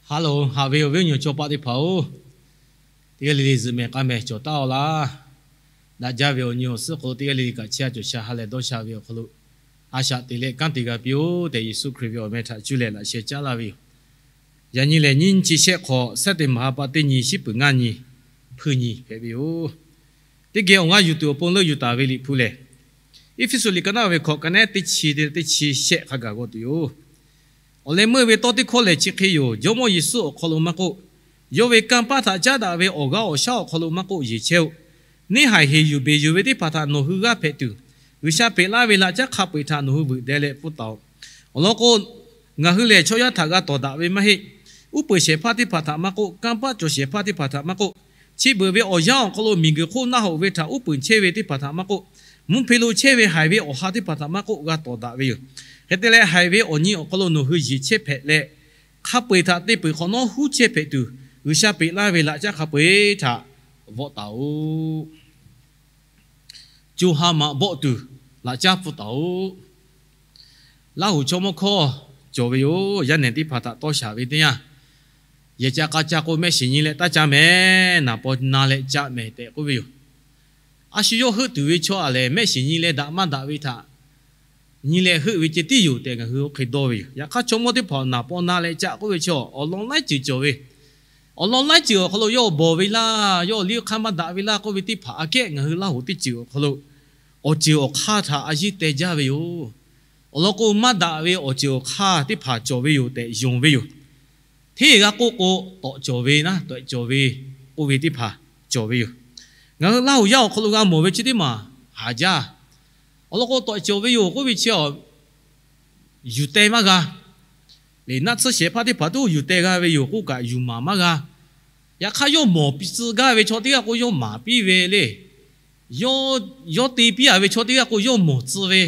Hello, haꞈ ve awˬ viˉ awˬ nyi chaw paˆ teˇ hpaˍ-oˬ, teˇ g'aˇ le le zuhꞈ mehˍ k'aˇ mehˍ cawˬ taˉ-aw laˇ. Daꞈ jaˇ ve awˬ nyi awˬ suhˉ hk'aw lo teˇ g'aˇ le le kaꞈ chehˇ a cawˬ sha ha lehˬ dawˇ sha ve awˬ hk'aw lo, a shaꞈ teꞈ leh kanˉ te g'a piˇ-oˆ tehꞈ, Yeˍsuˆ Hkriꞈ ve awˬ meh htaꞈ cuˇ leh laꞈ sheh caˉ laˇ ve yoˬ. Yaꞈ nyi lehˬ, nyiˇ chi shehˆ hk'awꞈ, September ha pa teˇ nyi, shiˉ peuˬ ngaˇ nyi, hpui nyi hpehꞈ ve yoˬ. Teˇ geh awˬ g'aˇ yuˬ tuˬ awˬ pon leuˆ yuˬ taˍ ve Liꞈ hpu lehˬ, Eˇfeˇsuꞈ liꞈ ka naˉ ve hkawꞈ ka nehˉ teˇ chi teˇ chi shehˆ hk'a gaˬ g'aw tuˬ yoˬ. Awˬ leh meuˇ ve tawˇ teˇ hkawˇ lehˬ chi hk'e yoˬ. Jawˇmawˇ Yeˍsuˆ awˬ hk'aw lo maˇ k'oˆ, yawˇ ve kanˇ paˆ htaꞈ caˉ daꞈ ve awˬ g'aˇ awˬ shaˉ awˬ hk'aw lo maˇ k'oˆ, yeˬ chehˇ-oˆ. Neˇ haiˬ heˍ yuˬ beˬ yuˬ ve teˇ hpaˍ htaꞈ nawˬ hui g'aˇ hpehꞈ tuˬ, G'uiˬsha peꞈ laˇ ve laꞈ caˉ hk'a peu-eˬ htaꞈ nawˬ hui veuꞈ deh leh pfuhˇ taˍ-oꞈ. Awˬ lawn k'o, ngaˬ hui lehˬ chaw yaˇ htaꞈ g'a tawˍ daꞈ ve maˇ heˆ. Uˉ peunˍ shehˍ hpaˇ teˇ hpaˍ htaꞈ maˇ k'oˆ, kanˇ paˆ cawˬ shehˍ hpaˇ teˇ hpaˍ htaꞈ maˇ k'oˆ, chi beuꞈ ve awˬ yanˇ awˬ hk'aw lo miˬguiˬ hk'oˆ naˆ hoꞈ ve htaꞈ uˉ peunˍ chehˇ ve teˇ hpaˍ htaꞈ maˇ k'oˆ, mvuhˇ hpe lo chehˇ ve haiˬ ve awˬ ha teˇ hpaˍ htaꞈ maˇ k'oˆ, g'a tawˍ daꞈ ve yoˬ. Hk'e te leh, haiˬ ve awˬ nyi awˬ hk'aw lo nawˬ hui yeˬ chehˇ hpehꞈ leh, hk'a peu-eˬ htaꞈ te peuˬ hk'awꞈ nawˉ huˉ chehˇ hpehꞈ tuˬ, G'uiˬsha peꞈ laˇ ve laꞈ caˉ hk'a peu-eˬ htaꞈ vawˆ taˍ-oꞈ. Co ha maꞈ bawˆ tuˬ laꞈ caˉ pfuhˇ taˍ-oꞈ. Laˇ huˍ chaw mawˇ hkawˇ cawˬ ve yoˬ. Yaˇ nehˬ teˇ hpaˍ htaꞈ tawˇ shaˍ ve teˇ yanˇ, yehˬ ca k'a ca k'o, mehˆ shiˍ nyi leh taˇ caˇ mehˍ, naˍ paw na leh caˇ mehˍ tehꞈ k'oˆ ve yoˬ. A shu yawˇ heuˆ tuˬ ve chaw aꞈ lehˬ, mehˆ shiˍ nyi leh daꞈ maˇ daꞈ ve htaꞈ nyi leh heuˆ ve ceh tiˉ yoˬ tehꞈ ngaˬ hui oˇ hk'e dawˇ ve yoˬ. Yaꞈ hk'aˇ, chaw mawˇ teˇ hpaˍ naˍ paw na leh caˇ k'oˆ ve chaw awˬ lawn laiˉ ceuˬ cawˬ ve, awˬ lawn laiˉ ceuˬ awˬ hk'aw lo yawˇ bawˬ ve laˇ, yawˇ liˇ hk'aˇ maˇ daꞈ ve laˇ k'oˆ ve teˇ hpaˍ aꞈ kehˉ ngaˬ hui Laˇ huˍ teˇ ceuˬ awˬ hk'aw lo awˬ ceuˬ awˬ hk'aˇ htaꞈ a yiˇ teh jaˇ ve yoˬ. Awˬ lawn k'o, maˇ daꞈ ve awˬ ceuˬ awˬ hk'aˇ teˇ hpaˍ cawˬ ve yoˬ tehꞈ yonˍ ve yoˬ. Hteˇ g'a k'oˆ k'o, tawꞈ cawˬ ve naˉ, tawꞈ cawˬ ve k'oˆ ve teˇ hpaˍ cawˬ ve yoˬ. Ngaˬ hui Laˇ huˍ yaˇ awˬ hk'aw lo g'a mawˬ ve chi teˇ maˬ haˍ jaˇ. Awˬ lawn k'o, tawꞈ cawˬ ve yoˬ k'oˆ ve chi a yuˬ teh maˇ g'a. Liꞈ naˆ tsuhˇ shehˍ hpaˇ teˇ hpaˍ tuˉ yuˬ teh g'a ve yoˬ k'oˆ kaꞈ, yuˬ maˍ maˇ g'a. Yaꞈ hk'aˇ, yawˇ mawˬ piˇ tcuh gaˇ ve chaw teˇ g'aˇ k'o, yawˇ maˍ piˇ ve le. Yawˇ, yawˇ te piˇ-a ve chaw teˇ g'aˇ k'o, yawˇ mawˬ tcuh ve.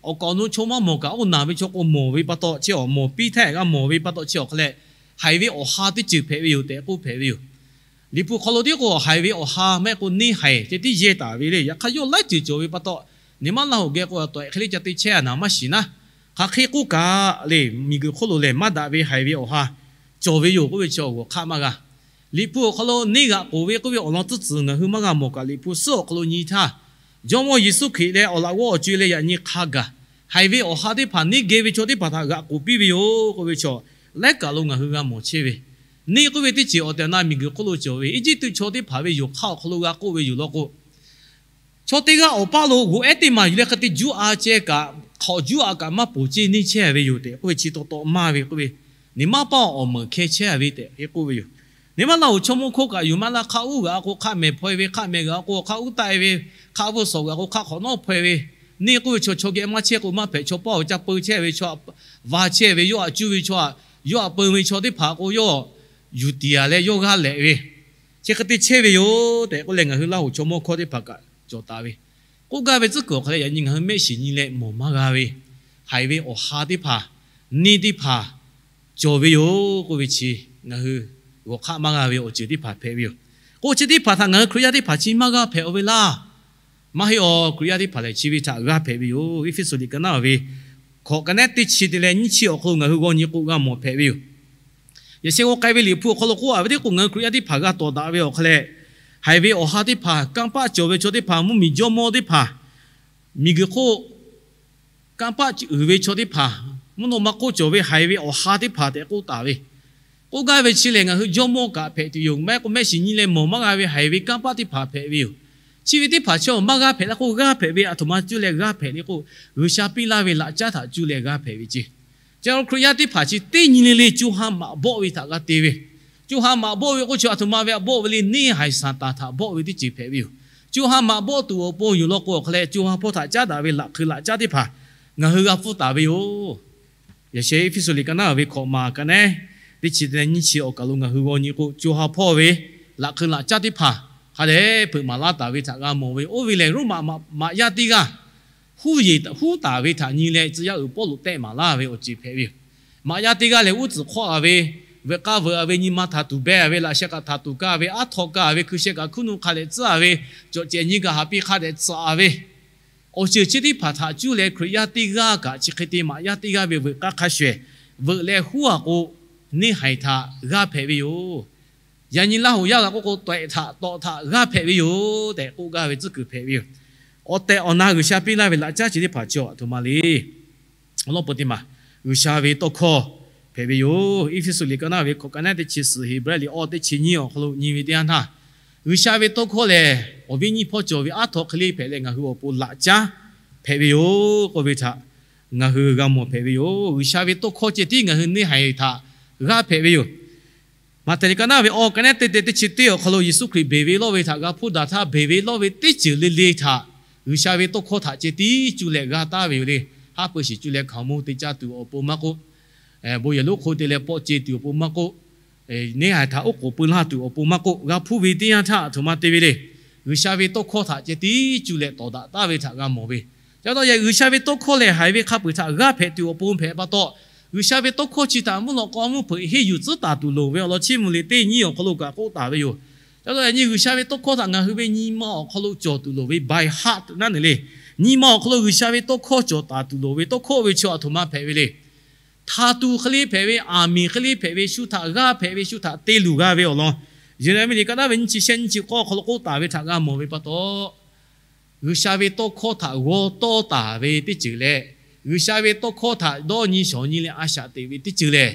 Awˬ kaˍ awˬ nu chaw maˇ mawˬ kaꞈ, oˇ naˬ ve chaw k'o mawˬ ve pa taw chi awˬ, mawˬ piˇ htaˇ g'a mawˬ ve pa taw chi awˬ hk'a leh, haiˬ ve awˬ ha teˇ ceuˬ hpehꞈ ve yoˬ tehꞈ k'oˆ hpehꞈ ve yoˬ. Liꞈ hpu hk'aw lo tiˉ k'o, haiˬ ve awˬ ha maˇ heˆ k'o, neˇ haiˬ ceh tiˉ yehˇ taˍ ve le. Yaꞈ hk'aˇ, yawˇ laiˉ ceuˬ cawˬ ve pa taw, neˇ maˇ Laˇ huˍ geh k'o, tawꞈ hk'e le ca te chehˇ a naˍ maˇ shiˍ naˉ. Hk'aˬ hk'e k'oˆ kaꞈ le, miˬguiˬ hk'oˆ lo lehˬ maˇ daꞈ ve haiˬ ve awˬ ha cawˬ ve yoˬ k'oˆ ve chi awˬ g'awˬ hk'aˆ maˇ g'a. Liꞈ hpu awˬ hk'aw lo neˇ g'aꞈ k'oˍ ve k'oˆ ve awˬ lawn tcuhˉ tcuhˍ ngaˬ hui maˇ g'a mawˬ kaꞈ, Liꞈ hpu suhˉ awˬ hk'aw lo nyi htaˇ, Jawˇmawˇ Yeˍsuˆ Hkriꞈ leh awˬ laꞈ g'awˇ awˬ co-e leh yaꞈ nyi hk'a gaˬ, haiˬ ve awˬ ha teˇ hpaˍ neˇ geh ve chaw teˇ hpaˍ htaꞈ g'aꞈ k'oˍ piˇ ve yoˬ k'oˆ ve chi, laiˉ kaꞈ lo ngaˬ hui g'a mawˬ chehˇ ve. Neˇ k'oˆ ve teˇ ceuˬ awˬ tehˬ awˬ na miˬguiˬ hk'oˆ lo cawˬ ve, Eˇjiˇtuꞈ chaw teˇ hpaˍ ve yoˬ hk'aˇ awˬ hk'aw lo g'a k'oˆ ve yoˬ law k'o, chaw teˇ g'aˇ awˬ paˇ lo g'oꞈ ehˉ teˇ maˬ yuˬ leh hk'e te juˇ a ceh kaꞈ, hk'awꞈ juˇ a kaꞈ maˇ ponˬ ceˇ neˇ chehˇ ve yoˬ tehꞈ k'oˆ ve chi taw taw maˇ ve k'oˆ ve, neˇ maˇ paˇ awˬ meuˍ hkeh chehˇ ve tehꞈ hk'e k'oˆ ve yoˬ. Neˇ maˇ Laˇ huˍ chaw mawˇ hkawˇ kaꞈ yuˬ maˇ laˇ. Hk'aˆ uˉ g'aꞈ k'o hk'aˆ mehˍ hpaw-e ve, hk'aˆ mehˍ g'aꞈ k'o hk'aˆ uˉ taˆ-e ve, hk'aˆ veuˇ sawˍ g'aꞈ k'o hk'aˆ hk'awꞈ nawˉ hpaw-e ve, neˇ k'oˆ ve chaw chaw geh maˇ chehˇ k'o maˇ hpehꞈ. Chaw paˇ awˬ ca peu chehˇ ve chaw, va chehˇ ve yawˇ htaꞈ cuˇ ve chaw, yawˇ htaꞈ peu ve chaw teˇ hpaˍ k'o, yawˇ yuˬ tiˍ-a leh yawˇ g'aˇ lehꞈ ve, chi hk'e te chehˇ ve yoˬ tehꞈ k'oˆ leh, ngaˬ hui Laˇ huˍ chaw mawˇ hkawˇ teˇ hpaˍ kaꞈ cawˬ taˍ ve, k'oˆ gaˇ ve tcuhˉ kuiˬ awˬ hk'a leh yaꞈ nyi ngaˬ hui mehˆ shiˍ nyi leh mawˬ maˇ g'a ve, haiˬ ve awˬ ha teˇ hpaˍ, neˇ teˇ hpaˍ cawˬ ve yoˬ k'oˆ ve chi, ngaˬ hui g'awˬ hk'aˆ maˇ g'a ve awˬ ceuˬ teˇ hpaˍ hpehꞈ ve yoˬ. K'o, chi teˇ hpaˍ htaꞈ ngaˬ hui Hkriꞈ yaˇ teˇ hpaˍ chi maˇ g'aˇ hpehꞈ-aˬ ve laˇ. Maˇ heˆ-aˬ, Hkriꞈ yaˇ teˇ hpaˍ lehˬ chi ve htaꞈ g'aˇ hpehꞈ ve yoˬ. Eˇfeˇsuꞈ liꞈ ka naˉ ve hkawꞈ ka nehˉ teˇ chi te leh nyiˇ chi awˬ hk'aw lo ngaˬ hui g'aw nyi k'o g'a mawˬ hpehꞈ ve yoˬ. Yaꞈ sheh g'aw k'ai ve Liꞈ hpu awˬ hk'aw lo k'oˆ-a ve teˇ k'o, ngaˬ hui Hkriꞈ yaˇ teˇ hpaˍ g'a tawˍ daꞈ ve awˬ hk'a leh, haiˬ ve awˬ ha teˇ hpaˍ, kanˇ paˆ cawˬ ve chaw teˇ hpaˍ, mvuhˇmiˬ jawˇmawˇ teˇ hpaˍ, miˬguiˬ hk'oˆ kanˇ paˆ uiˍ ve chaw teˇ hpaˍ, mvuhˇ naw ma hk'oˆ cawˬ ve haiˬ ve awˬ ha teˇ hpaˍ tehꞈ k'oˆ taˍ ve. K'oˆ gaˇ ve chi lehˬ, ngaˬ hui jawˇmawˇ kaꞈ hpehꞈ tuˬ yoˬ. Maˇ heˆ k'o, mehˆ shiˍ nyi leh mawˬ maˇ g'a ve haiˬ ve kanˇ paˆ teˇ hpaˍ hpehꞈ ve yoˬ. Chi ve teˇ hpaˍ chi maˇ g'aˇ hpehꞈ la k'o, g'aˇ hpehꞈ ve aˬ htoꞈ ma cuˇ leh g'aˇ hpehꞈ le k'o, G'uiˬsha piˇ laˇ ve laꞈ caˉ htaꞈ cuˇ leh g'aˇ hpehꞈ ve ceˇ. Chi Hkriꞈ yaˇ teˇ hpaˍ chi teˇ nyi le le co ha maꞈ bawˆ ve htaꞈ g'a te ve. Co ha maꞈ bawˆ ve k'o, chi aˬ htoꞈ ma ve htaꞈ bawˆ ve le, neˇ haiˬ Saˍtanˍ htaꞈ bawˆ ve teˇ ceuˬ hpehꞈ ve yoˬ. Co ha maꞈ bawˆ tuˬ awˬ pon yoˬ law k'o, awˬ hk'a leh co ha hpawˇ htaꞈ caˉ daꞈ ve laꞈ hk'eu laꞈ caˉ teˇ hpaˍ ngaˬ hui g'a pfuhˇ taˍ ve yoˬ. Yaꞈ sheh Eˇfeˇsuꞈ liꞈ ka naˉ ve hkawꞈ maˬ ka nehˉ teˇ chi te leh nyiˇ chi awˬ kaˬ lo ngaˬ hui g'aw nyi k'o, co ha hpawˇ ve laꞈ hk'eu laꞈ caˉ teˇ hpaˍ hk'a dehꞈ hpeuꞈ maˍ laˇ taˍ ve htaꞈ g'a mawˬ ve. Oˇ ve lehˬ, Roˉmaꞈ maꞈ yaˇ teˇ g'aˇ huˉ taˍ ve htaꞈ nyi leh, tcuh yaˇ uiˍ Pawˇluꞈ tehˆ maˍ laˇ ve awˬ ceuˬ hpehꞈ ve yoˬ. Maꞈ yaˇ teˇ g'aˇ lehˬ, uˉ tcuhˍ hk'awˆ-a ve, veuꞈ k'aˇ veuꞈ-a ve, nyi ma htaˍ tuˬ beh-a ve, laꞈ sheh kaꞈ htaˍ tuˬ kaˇ ve, aˉ htaw kaˇ ve, hkui sheh kaꞈ hkuiˉ nu hk'a dehꞈ tcuhˉ-a ve, cawꞈ cehˬ nyi kaꞈ haꞈ piˇ hk'a dehꞈ tcuhˍ-a ve, awˬ ceuˬ chi teˇ hpaˍ htaꞈ cuˇ leh Hkriꞈ yaˇ teˇ g'aˇ kaꞈ chi hk'e te maꞈ yaˇ teˇ g'aˇ ve veuꞈ k'aˇ hk'a shuˍ ehˍ veuꞈ leh huˉ-a k'o, neˇ haiˬ htaꞈ g'aˇ hpehꞈ ve yoˬ. Yaꞈ nyi Laˇ hoꞈ yaˇ g'a k'oˆ k'o, tawehꞈ htaꞈ tawꞈ htaꞈ g'aˇ hpehꞈ ve yoˬ tehꞈ k'oˆ gaˇ ve tcuhˉ kuiˬ hpehꞈ ve yoˬ. Awˬ tehˬ awˬ na G'uiˬsha piˇ laˇ ve laꞈ caˉ chi teˇ hpaˍ chi aˬ htoꞈ ma le. Awˬ lawn peuˬ teˇ maˬ, G'uiˬsha ve tawˇ hkawˇ hpehꞈ ve yoˬ. Eˇfeˇsuꞈ liꞈ ka naˇ ve hkawꞈ ka naˉ teˇ chi suhˍ, Heˍbrehˇ liꞈ awˇ teˇ chi nyiˇ awˬ hk'aw lo nyi ve teˇ yanˇ htaˇ, G'uiˬsha ve tawˇ hkawˇ lehˬ, awˬ viˉ nyiˇ hpawˇ cawˬ ve aˉ htaw hk'e le hpehꞈ leh ngaˬ hui awˬ pon laꞈ caˉ hpehꞈ ve yoˬ k'oˆ ve htaꞈ ngaˬ hui g'a mawˬ hpehꞈ ve yoˬ. G'uiˬsha ve tawˇ hkawˇ ceh tiˉ ngaˬ hui neˇ haiˬ htaꞈ g'aˇ hpehꞈ ve yoˬ. Maꞈhtehˍ liꞈ ka naˇ ve awˇ ka naˉ teˇ te teˇ chi teˇ awˬ hk'aw lo Yeˍsuˆ Hkriꞈ beˬ ve lawˇ ve htaꞈ g'a hpuˇ daꞈ htaˇ, beˬ ve lawˇ ve teˇ ceuˬ le le htaꞈ G'uiˬsha ve tawˇ hkawˇ htaꞈ ceh tiˉ cuˇ leh g'a taˍ ve yoˬ le. Haˉ pui shiˍ cuˇ leh hkaoˍmonˇ te caˇ tuˬ awˬ pon maˇ k'oˆ, bon yehˬ lonˉ hk'oˆ te leh pawˆ ce tuˬ awˬ pon maˇ k'oˆ, neˇ haiˬ htaꞈ oˉ k'oˍ pui laˇ tuˬ awˬ pon maˇ k'oˆ, g'a hpuˇ ve teˇ yanˇ htaˇ aˬ htoꞈ ma te ve le. G'uiˬsha ve tawˇ hkawˇ htaꞈ ceh tiˉ cuˇ leh tawˍ daꞈ taˍ ve htaꞈ g'a mawˬ ve. Ca taw yaꞈ G'uiˬsha ve tawˇ hkawˇ lehˬ, haiˬ ve hk'a peu-eˬ htaꞈ g'aˇ hpehꞈ tuˬ awˬ pon hpehꞈ pa taw, G'uiˬsha ve tawˇ hkawˇ chi htaꞈ mvuhˇ lawꞈ k'aw mvuhˇ hpeuꞈ henˇ yuˬ tcuhˉ taˍ tuˬ loˍ ve awˬ lawn chiˇ mvuh liꞈ teˇ nyiˇ awˬ hk'aw lo kaꞈ k'oˆ taˍ ve yoˬ. Ca taw yaꞈ nyi G'uiˬsha ve tawˇ hkawˇ htaꞈ ngaˬ hui ve nyi ma awˬ hk'aw lo cawˬ tuˬ loˍ ve by heart naˉ neˬ le. Nyi ma awˬ hk'aw lo G'uiˬsha ve tawˇ hkawˇ cawˬ taˍ tuˬ loˍ ve tawˇ hkawˇ ve chi aˬ htoꞈ ma hpehꞈ ve le. Htaˍ tuˬ hk'e le hpehꞈ ve, aˬ miˍ hk'e le hpehꞈ ve, shu htaꞈ g'aˇ hpehꞈ ve, shu htaꞈ te luˬ g'a ve awˬ lawn, Yeˍraˍmiˆ liꞈ ka naˉ ve nyiˇ chi shehˆ nyiˇ chi k'awˇ awˬ hk'aw lo k'oˆ taˍ ve htaꞈ g'a mawˬ ve pa taw, G'uiˬsha ve tawˇ hkawˇ htaꞈ g'aw tawˇ taˍ ve teˇ ceuˬ leh, G'uiˬsha ve tawˇ hkawˇ htaꞈ dawˇ nyi shawˍ nyi leh a shaꞈ teꞈ ve teˇ ceuˬ lehˬ,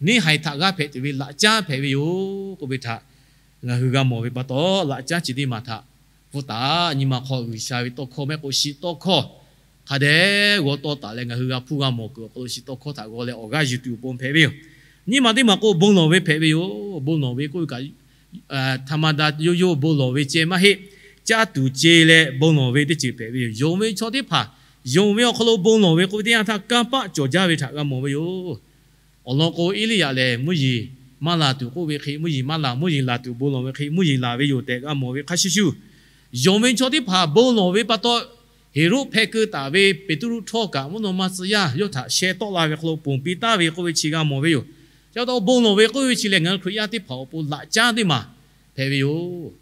neˇ haiˬ htaꞈ g'aˇ hpehꞈ tuˬ ve laꞈ caˉ hpehꞈ ve yoˬ k'oˆ ve htaꞈ ngaˬ hui g'a mawˬ ve pa taw, laꞈ caˉ chi teˇ maˬ htaꞈ pfuhˇ taˍ. Nyi ma hk'aw G'uiˬsha ve tawˇ hkawˇ mehˆ k'o shiˍ tawˇ hkawˇ hk'a dehꞈ g'aw tawˇ taˍ leh ngaˬ hui g'a hpuˇ g'a mawˬ kuiˬ awˬ hk'aw lo shiˍ tawˇ hkawˇ htaꞈ g'aw leh awˬ g'aˇ yuˬ tuˬ awˬ pon hpehꞈ ve yoˬ. Nyi ma teˇ maˬ k'o bon lawˬ ve hpehꞈ ve yoˬ. Bon lawˬ ve k'oˆ ve kaꞈ, htaꞈ ma da yoˇ yoˇ bon lawˬ ve ceh maˇ heˆ. Caˇ tuˬ ce leh bon lawˬ ve teˇ ceuˬ hpehꞈ ve yoˬ. Yonˍ ve chaw teˇ hpaˍ yonˍ ve awˬ hk'aw lo bon lawˬ ve k'oˆ ve teˇ yanˇ htaˇ kanˇ paˆ cawˬ jaˇ ve htaꞈ g'a mawˬ ve yoˬ. Awˬ lawn k'o, Eˇliˇyaꞈ lehˬ mvuhˇ yeˬ maˇ laˬ tuˬ k'oˆ ve hk'e, mvuhˇ yeˬ maˇ laˬ, mvuhˇ yeˬ laˬ tuˬ bon lawˬ ve hk'e, mvuhˇ yeˬ laˬ ve yoˬ tehꞈ g'a mawˬ ve hk'a shuˍ shuˍ, yonˍ ve chaw teˇ hpaˍ bon lawˬ ve pa taw, Heˍroˆ hpeh keu taˍ ve Peˍtruˆ htawˇ kaꞈ mvuhˇ naw ma tcuh yaˇ yawˇ htaꞈ sheh tawˆ la ve hk'aw lo ponˬ piˇ taˍ ve k'oˆ ve chi g'a mawˬ ve yoˬ. Ca taw bon lawˬ ve k'oˆ ve chi lehˬ, ngaˬ hui Hkriꞈ yaˇ teˇ hpaˍ awˬ pon laꞈ caˉ teˇ maˬ hpehꞈ ve yoˬ.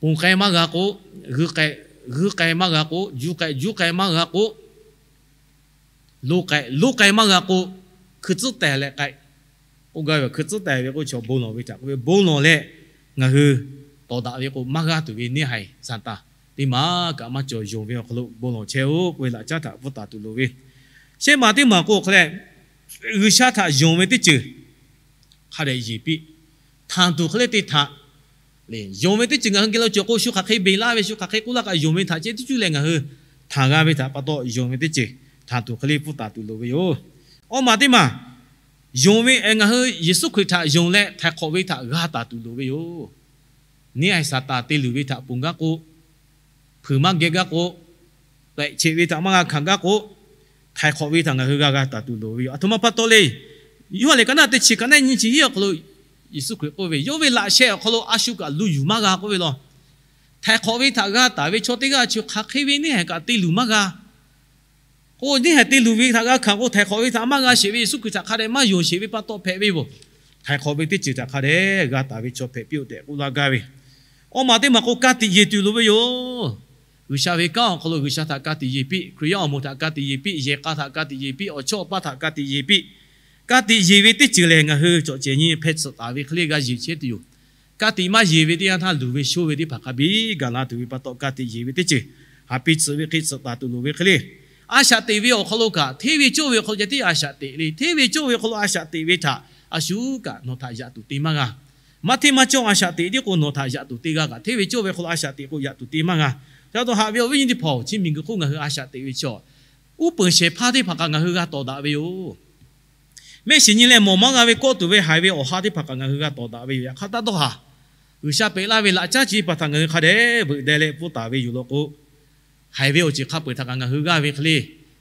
Ponˬ k'ai maˇ g'a k'o, g'uiˬ k'ai maˇ g'a k'o, juˇ k'ai juˇ k'ai maˇ g'a k'o, loˇ k'ai loˇ k'ai maˇ g'a k'o, hkui tcuhˉ taiˍ leh k'ai, k'oˆ gaˇ ve hkui tcuhˉ taiˍ ve k'o, chaw bon lawˬ ve htaꞈ k'oˆ ve bon lawˬ leh, ngaˬ hui tawˍ daꞈ ve k'o maˇ g'aˇ tuˬ ve neˇ haiˬ Saˍtanˍ teˇ maˬ kaꞈ maˇ cawˬ. Yonˍ ve awˬ hk'aw lo bon lawˬ chehˇ-oˆ k'oˆ ve laꞈ caˉ htaꞈ pfuhˇ taˍ tuˬ loˍ ve. Shehˆ maˬ teˇ maˬ k'o hk'a leh, G'uiˬsha htaꞈ yonˍ ve teˇ ceuˬ hk'a dehꞈ yeˬ piˇ. Htanˬ tuˬ hk'e le te htaꞈ le, yonˍ ve teˇ ceuˬ ngaˬ hui geh lo cawˬ k'o, shu hk'aˬ hk'e beˬ laˇ ve, shu hk'aˬ hk'e k'oˆ laˇ kaꞈ, yonˍ ve htaꞈ ceh tiˉ cuˇ leh ngaˬ hui htanˬ g'a ve htaꞈ pa taw, yonˍ ve teˇ ceuˬ htanˬ tuˬ hk'e le pfuhˇ taˍ tuˬ loˍ ve yoˬ. Awˇ maˬ teˇ maˬ, yonˍ ve ngaˬ hui Yeˍsuˆ Hkriꞈ htaꞈ yonˍ leh htaiˍ hk'awꞈ ve htaꞈ g'a taˍ tuˬ loˍ ve yoˬ. Neˇ haiˬ Saˍtanˍ te luˬ ve htaꞈ ponˬ gaˇ k'o, hpeuꞈ maˇ geh gaˇ k'o, tehꞈ cheꞈ ve htaꞈ maˇ g'a hkanˍ gaˇ k'o, htaiˍ hk'awꞈ ve htaꞈ ngaˬ hui g'a g'a taˍ tuˬ loˍ ve yoˬ. Aˬ htoꞈ ma pa taw le. Yoˇhanˬ liꞈ ka naˇ teˇ chi ka naˇ nyiˇ chi hiˉ awˬ hk'aw lo Yeˍsuˆ Hkriꞈ k'oˆ ve, Yawˇ ve laꞈ sheh awˬ hk'aw lo a shu kaꞈ lu yuˬ maˇ g'a k'oˆ ve law. Htaiˍ hk'awꞈ ve htaꞈ g'a taˍ ve chaw teˇ g'aˇ chi hk'aˬ hk'e ve neˇ haiˬ kaꞈ te luˬ maˇ g'a k'o, neˇ haiˬ te luˬ ve htaꞈ g'a hkanˍ k'o, htaiˍ hk'awꞈ ve htaꞈ maˇ g'a sheˍ ve, Yeˍsuˆ Hkriꞈ htaꞈ hk'a dehꞈ maˇ yonˍ sheˍ ve pa taw hpehꞈ ve yoˬ. Htaiˍ hk'awꞈ ve teˇ ceuˬ htaꞈ hk'a dehꞈ g'a taˍ ve chaw hpehꞈ piˇ-oˆ tehꞈ k'oˆ laˇ gaˇ ve. Awˇ maˬ teˇ maˬ k'o, ka tiꞈ yeˬ tuˬ loˍ ve yoˬ. G'uiˬsha ve kanˉ awˬ hk'aw lo G'uiˬsha htaꞈ ka tiꞈ yeˬ piˇ. Hkriꞈ yaˇ awˬ moˍ htaꞈ ka tiꞈ yeˬ piˇ. Yehˬ k'a htaꞈ ka tiꞈ yeˬ piˇ. Awˬ chawˇ awˬ paˇ htaꞈ ka tiꞈ yeˬ piˇ. Ka tiꞈ yeˬ ve teˇ ceuˬ lehˬ, ngaˬ hui cawꞈ cehˬ nyi hpeh tsuhꞈ taˍ ve hk'e le g'a yeˬ chehˇ tuˬ yoˬ. Ka tiꞈ maˇ yeˬ ve teˇ yanˇ htaˇ, luˬ ve shoˇ ve teˇ hpaˍ hk'a biˇ gaˬ la tuˬ ve pa taw, ka tiꞈ yeˬ ve teˇ ceuˬ haˍ piˇ tsuhꞈ ve hk'e tsuhꞈ taˍ tuˬ loˍ ve hk'e le. A shaꞈ teꞈ ve awˬ hk'aw lo kaꞈ, hteˇ ve cawˇ ve awˬ hk'aw lo ceh tiˉ a shaꞈ teꞈ le. Hteˇ ve cawˇ ve awˬ hk'aw lo a shaꞈ teꞈ ve htaꞈ a shu kaꞈ nawˬ htaꞈ yaꞈ tuˬ te maˇ g'a. Maˇ hteˇ maˇ cawˇ a shaꞈ teꞈ tiˉ k'o, nawˬ htaꞈ yaꞈ tuˬ te g'a kaꞈ, hteˇ ve cawˇ ve hk'aw lo a shaꞈ teꞈ k'o yaꞈ tuˬ te maˇ g'a. Ca taw haꞈ ve awˬ viˉ nyi teˇ hpaˍ-oˬ, chi miˬguiˬ hk'oˆ ngaˬ hui a shaꞈ teꞈ ve chaw, uˉ peunˍ shehˍ hpaˇ teˇ hpaˍ kaꞈ ngaˬ hui g'a tawˍ daꞈ ve yoˬ. Mehˆ shiˍ nyi leh mawˬ maˇ g'a ve kawˆ tuˬ ve haiˬ ve awˬ ha teˇ hpaˍ kaꞈ ngaˬ hui g'a tawˍ daꞈ ve yoˬ. Yaꞈ hk'aˇ taˇ dawˇ haˍ. G'uiˬsha peꞈ laˇ ve laꞈ caˉ chi teˇ hpaˍ htaꞈ ngaˬ hui hk'a dehꞈ veuꞈ deh leh pfuhˇ taˍ ve yoˬ law k'o, haiˬ ve awˬ ceuˬ hk'a peu-eˬ htaꞈ kaꞈ ngaˬ hui g'aˇ ve hk'e le,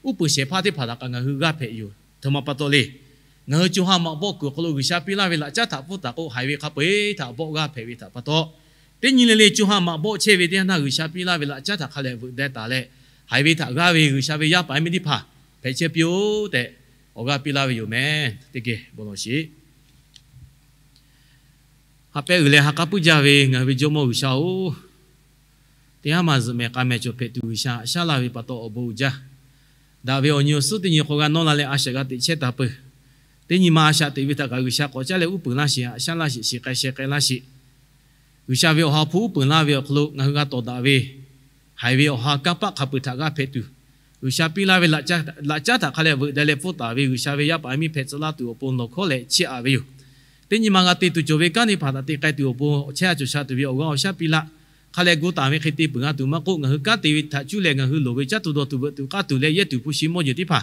uˉ peunˍ shehˍ hpaˇ teˇ hpaˍ htaꞈ kaꞈ ngaˬ hui g'aˇ hpehꞈ yoˬ. Aˬ htoꞈ ma pa taw le. Ngaˬ hui co ha maꞈ bawˆ kuiˬ awˬ hk'aw lo G'uiˬsha piˇ laˇ ve laꞈ caˉ htaꞈ pfuhˇ taˍ k'o, haiˬ ve hk'a peu-eˬ htaꞈ bawˆ g'aˇ hpehꞈ ve htaꞈ pa taw, teˇ nyi le le co ha maꞈ bawˆ chehˇ ve teˇ yanˇ htaˇ, G'uiˬsha piˇ laˇ ve laꞈ caˉ htaꞈ hk'a leh veuꞈ deh taˍ leh, haiˬ ve htaꞈ g'aˇ ve G'uiˬsha ve yaˇ paˍ yaˇ miˇ teˇ hpaˍ hpehꞈ chehˇ piˇ-oˆ tehꞈ awˬ g'aˇ piˇ laˇ ve yoˬ meh. Teˇ geh bon lawˬ sheˍ. Ha pehˇ uiˍ leh ha k'aˉ puiˉ jaˇ ve ngaˬ hui ve Jawˇmawˇ G'uiˬsha-oˬ, teˇ haˉ maˬ zuhꞈ mehˍ k'a mehˍ cawˬ hpehꞈ tuˬ G'uiˬsha haꞈ shaˉ laˇ ve pa taw awˬ bon uiˍ jaˇ. Daꞈ ve awˬ nyi awˬ suhˉ teˇ nyi hk'aw g'a nawˇ la leh a shaꞈ g'a teꞈ chehˇ taˍ peuˬ. Teˇ nyi ma a shaꞈ teꞈ ve htaꞈ kaꞈ G'uiˬsha k'awꞈ caˉ leh uˉ peunˍ laˇ sheˍ, haꞈ shaˉ laˇ sheˍ, shiˍ k'ai sheh k'ai laˇ sheˍ. G'uiˬsha ve awˬ ha hpu uˉ peunˍ laˇ ve awˬ hk'aw lo ngaˬ hui g'a tawˍ daꞈ ve, haiˬ ve awˬ ha kanˇ paˆ hk'a peuˬ htaꞈ g'aˇ hpehꞈ tuˬ, G'uiˬsha piˇ laˇ ve laꞈ caˉ htaꞈ hk'a leh veuꞈ deh leh pfuhˇ taˍ ve G'uiˬsha ve yaˇ paˍ yaˇ miˇ hpehꞈ tcuh laˇ tuˬ awˬ pon lawˬ hkawˉ leh chiˇ aꞈ ve yoˬ. Teˇ nyi ma g'a te tuˬ cawˬ ve kanˉ teˇ hpaˍ htaꞈ te k'ai tuˬ awˬ pon chehˇ a cawˬ sha tuˬ ve awˬ g'aˇ awˬ shaˉ piˇ laˇ. Hk'a leh gu taˍ ve hk'e te peuˬ g'a tuˬ maˇ k'oˆ, ngaˬ hui kanˉ te ve htaꞈ cuˇ leh ngaˬ hui loˍ ve caˇ tuˬ dawˬ tuˬ veuꞈ tuˬ k'aˇ tuˬ leh yehˇ tuˬ hpu shi mawˇ jeˬ teˇ hpaˍ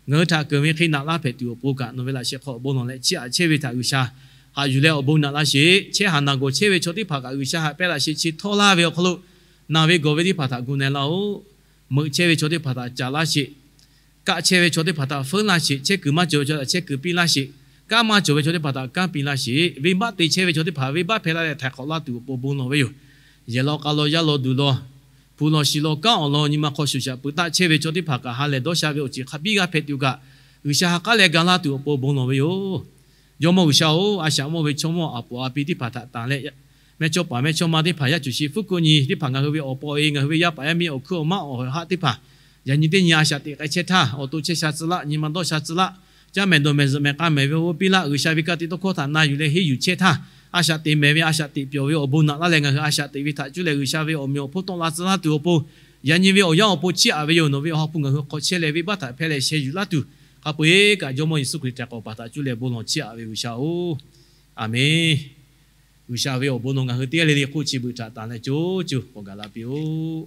ngaˬ hui htaꞈ keunˍ ve hk'e naꞈ laˇ hpehꞈ tuˬ awˬ pon kaꞈ nawˬ ve laꞈ sheh hk'aw awˬ bon lawˬ leh chiˇ aꞈ chehˇ ve htaꞈ G'uiˬsha haꞈ yuˬ leh awˬ bon naꞈ laˇ sheˍ. Chehˇ haˍ naˬ gawˬ chehˇ ve chaw teˇ hpaˍ kaꞈ G'uiˬsha haꞈ pehnˇ laꞈ sheˍ. Chi htawˇ laˇ ve awˬ hk'aw lo naˬ ve gawˬ ve teˇ hpaˍ htaꞈ gu na laˇ-oˆ. Meuꞈ chehˇ ve chaw teˇ hpaˍ htaꞈ caˍ laˇ sheˍ. Kaˆ chehˇ ve chaw teˇ hpaˍ htaꞈ feuˉ laˇ sheˍ. Chehˇ kuiˬ maˇ cawˬ ve chaw htaꞈ chehˇ kuiˬ piˇ laˇ sheˍ. Kanˉ maˇ cawˬ ve chaw teˇ hpaˍ htaꞈ kanˉ piˇ laˇ sheˍ. Venˇbaˆ te chehˇ ve chaw teˇ hpaˍ venˇbaˆ hpehˇ laˇ leh htaiˍ hk'awꞈ laˇ tuˬ awˬ pon bon lawˬ ve yoˬ. Yehˬ law k'a law yaˇ law duˬ law, hpu law shi law kanˉ awˬ lawn nyi ma hk'aw shuˍ shaꞈ peuˬ taˆ chehˇ ve chaw teˇ hpaˍ kaꞈ ha lehˬ dawˇ sha ve awˬ ceuˬ hk'a biˇ g'a hpehꞈ tuˬ kaꞈ, G'uiˬsha ha k'aˉ leh ga laˇ tuˬ awˬ pon bon lawˬ ve yoˬ. Jawˇmawˇ G'uiˬsha-oˬ, a shaꞈ mawˇ ve chaw mawˇ a poˍ a pi teˇ hpaˍ htaꞈ tanˬ leh, mehˇchawˇpaˍ mehˇchawˇma teˇ hpaˍ yaˇ cuˬ shi fuˉ kuˆ nyi teˇ hpaˍ ngaˬ hui ve awˬ pa awˬ e ngaˬ hui ve yaˇ paˍ yaˇ miˇ awˬ hkuiˉ awˬ maˉ awˬ haꞈ teˇ hpaˍ yaꞈ nyi teˇ nyi a shaꞈ teꞈ k'ai chehˇ htaˇ, awˬ to chehˇ sha tcuh laˆ, nyi ma dawˇ sha tcuh laˇ, caˇ mehˍ dawˬ mehˍ zuhꞈ mehˍ k'a mehˍ ve awˬ g'euˆ piˇ laˇ. G'uiˬsha ve ka tiꞈ tawˇ hkawˇ htaꞈ na yuˬ leh henˇ yuˬ chehˇ htaˇ, a shaꞈ teꞈ mehˍ ve a shaꞈ teꞈ pyawˬ ve awˬ bon naꞈ laˇ leh ngaˬ hui a shaꞈ teꞈ ve htaꞈ cuˇ leh G'uiˬsha ve awˬ meꞈ awˬ hponˇ tawˆ la tcuh laˇ tuˬ awˬ pon, yaꞈ nyi ve awˬ yanˇ awˬ pon chiˇ aꞈ ve yoˬ. Nawˬ ve awˬ ha hpu ngaˬ hui hk'aw chehˇ leh venˇbaˆ htaꞈ hpehˇ leh sheh yuˬ laˇ tuˬ, hk'a peu-eˬ kaꞈ Jawˇmawˇ Yeˍsuˆ Hkriꞈ htaꞈ k'awꞈ paˍ htaꞈ cuˇ leh bon lawˬ chiˇ aꞈ ve G'uiˬsha-oˬ, Aˍmenˇ. G'uiˬsha ve awˬ bon nawˬ ngaˬ hui teˇ g'aˇ le le hk'oˆ chi beuꞈ htaꞈ tanˬ leh co co k'awꞈ gaˬ la piˇ-oˆ.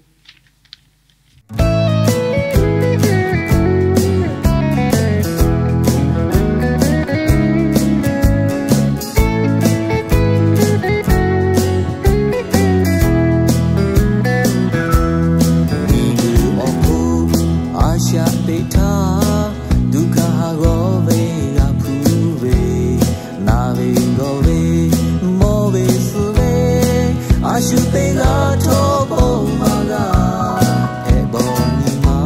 Miˬguiˬ awˬ hk'oˆ a shaꞈ teꞈ htaˇ, duˇ hkanˇ ha g'awˇ ve g'a hpuˇ ve, naˬ ve gawˬ ve mawˇ ve suh ve, a shu teˇ g'aˇ htawˇ k'oˆ maˇ g'a. Hpehꞈ bawˬ nyi ma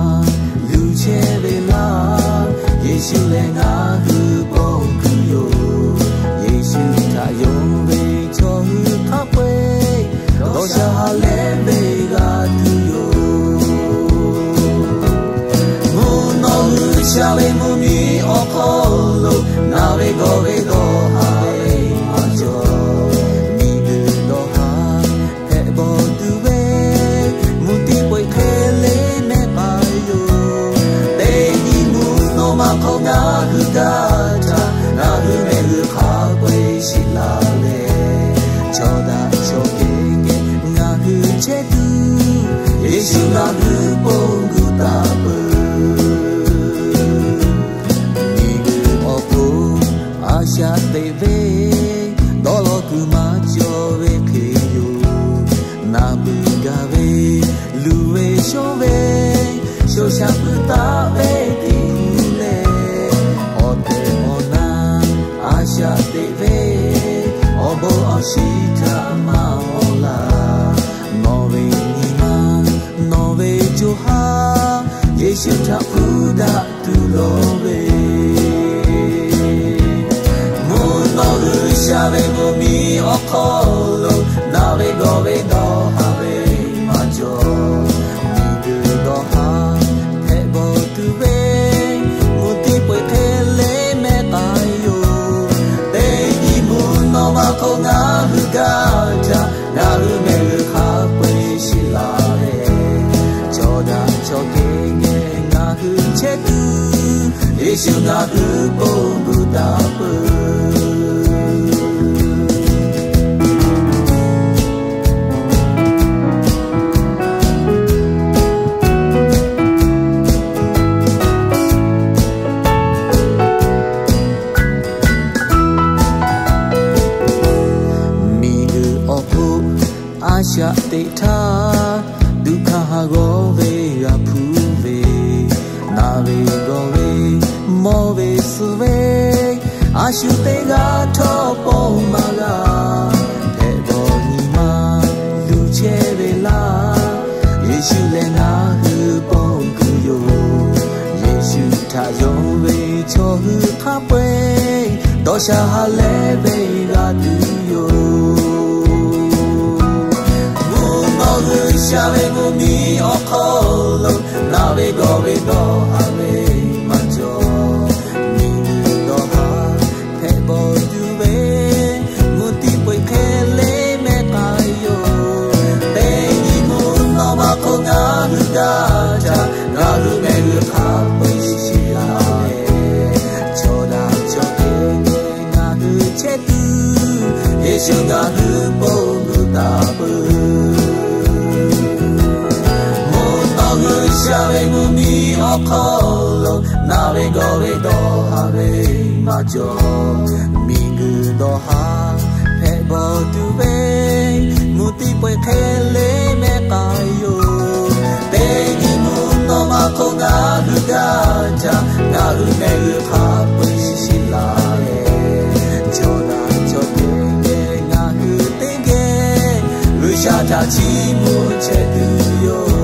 luˬ chehˇ ve laˇ, Yeˍsuˆ lehˬ ngaˬ hui pon kuiˬ yoˬ. Yeˍsuˆ htaꞈ yonˍ ve chaw hui hk'a peu-eˬ dawˇ sha ha lehˉ ve g'a tuˬ yoˬ. Mvuhˇ naw G'uiˬsha ve mvuhˇmiˬ awˬ hk'aw lo, naˬ ve gawˬ ve dawˇ ha ve maˇ cawˬ. Miˬguiˬ dawˇ ha hpehꞈ bawˬ tuˬ ve, mvuhˇ tiˉ peu eˬ hk'e le mehˆ k'ai yoˬ. Teˇ nyi mvuhˇ naw ma hk'aw ngaˬ hui gaˇ htaˇ, ngaˬ hui mehˆ g'uˇ hk'a peu eˬ shiˍ la leh, chaw daꞈ chaw kehˬ geh ngaˬ hui chehˇ tuˬ, Yeˍsuˆ ngaˬ hui pon gu taˍ peuˬ. Miˬguiˬ awˬ hk'oˆ a shaꞈ teꞈ ve, dawˇ law kuiˬ maˇ cawˬ ve hk'e yoˬ. Naˬ beuꞈ gaˬ ve, luˬ ve shonˇ ve, shoˍ shaˍ pui taˍ ve teˇ hpu lehˬ, awˬ tehˬ awˬ na a shaꞈ teꞈ ve, awˬ bon awˬ shiˍ htaꞈ maˇ mawˬ laˬ. Nawˬ ve nyi ma, nawˬ ve co ha, Yeˍsuˆ htaꞈ hpu daꞈ tuˬ lawˬ ve. Mvuhˇ naw G'uiˬsha ve mvuhˇmiˬ awˬ hk'aw lo, naˬ ve gawˬ ve dawˇ ha ve maˇ cawˬ. Miˬguiˬ dawˇ ha hpehꞈ bawˬ tuˬ ve, mvuhˇ tiˉ peu eˬ hk'e le mehˆ k'ai yoˬ. Teˇ nyi mvuhˇ naw ma hk'aw ngaˬ hui gaˇ htaˇ, ngaˬ hui mehˆ g'uˇ hk'a peu eˬ shiˍ la leh, chaw daꞈ chaw kehˬ geh ngaˬ hui chehˇ tuˬ, Yeˍsuˆ ngaˬ hui pon gu taˍ peuˬ. Miˬguiˬ awˬ hk'oˆ a shaꞈ teꞈ htaˇ, duˇ hkanˇ ha g'awˇ ve g'a hpuˇ ve, naˬ ve gawˬ ve mawˇ ve suh ve, a shu teˇ g'aˇ htawˇ pon maˇ g'a. Hpehꞈ bawˬ nyi ma luˬ chehˇ ve laˇ, Yeˍsuˆ lehˬ ngaˬ hui pon kuiˬ yoˬ. Yeˍsuˆ htaꞈ yonˍ ve chaw hui hk'a peu eˬ dawˇ sha ha lehˉ ve g'a tuˬ yoˬ. Mvuhˇ naw G'uiˬsha ve mvuhˇmiˬ awˬ hk'aw lo, naˬ ve gawˬ ve dawˇ ha ve maˇ cawˬ. Miˬguiˬ dawˇ ha hk'aw lo, ngaˬ ve gawˬ ve dawˇ haˍ ve maˇ cawˬ. Miˬguiˬ dawˇ haˍ hpehꞈ bawˬ tuˬ ve, mvuhˇ tiˉ peu eˬ hk'e le mehˆ k'ai yoˬ. Teˇ nyi mvuhˇ naw ma hk'oˆ ngaˬ hui gaˇ caˇ, ngaˬ hui mehˆ g'uˇ hk'a peu eˬ shiˍ shiˍ laˇ leh, chaw daꞈ chaw te ve ngaˬ hui teˇ geh G'uiˬsha htaꞈ chiˇ mvuh chehˇ tuˬ yoˬ.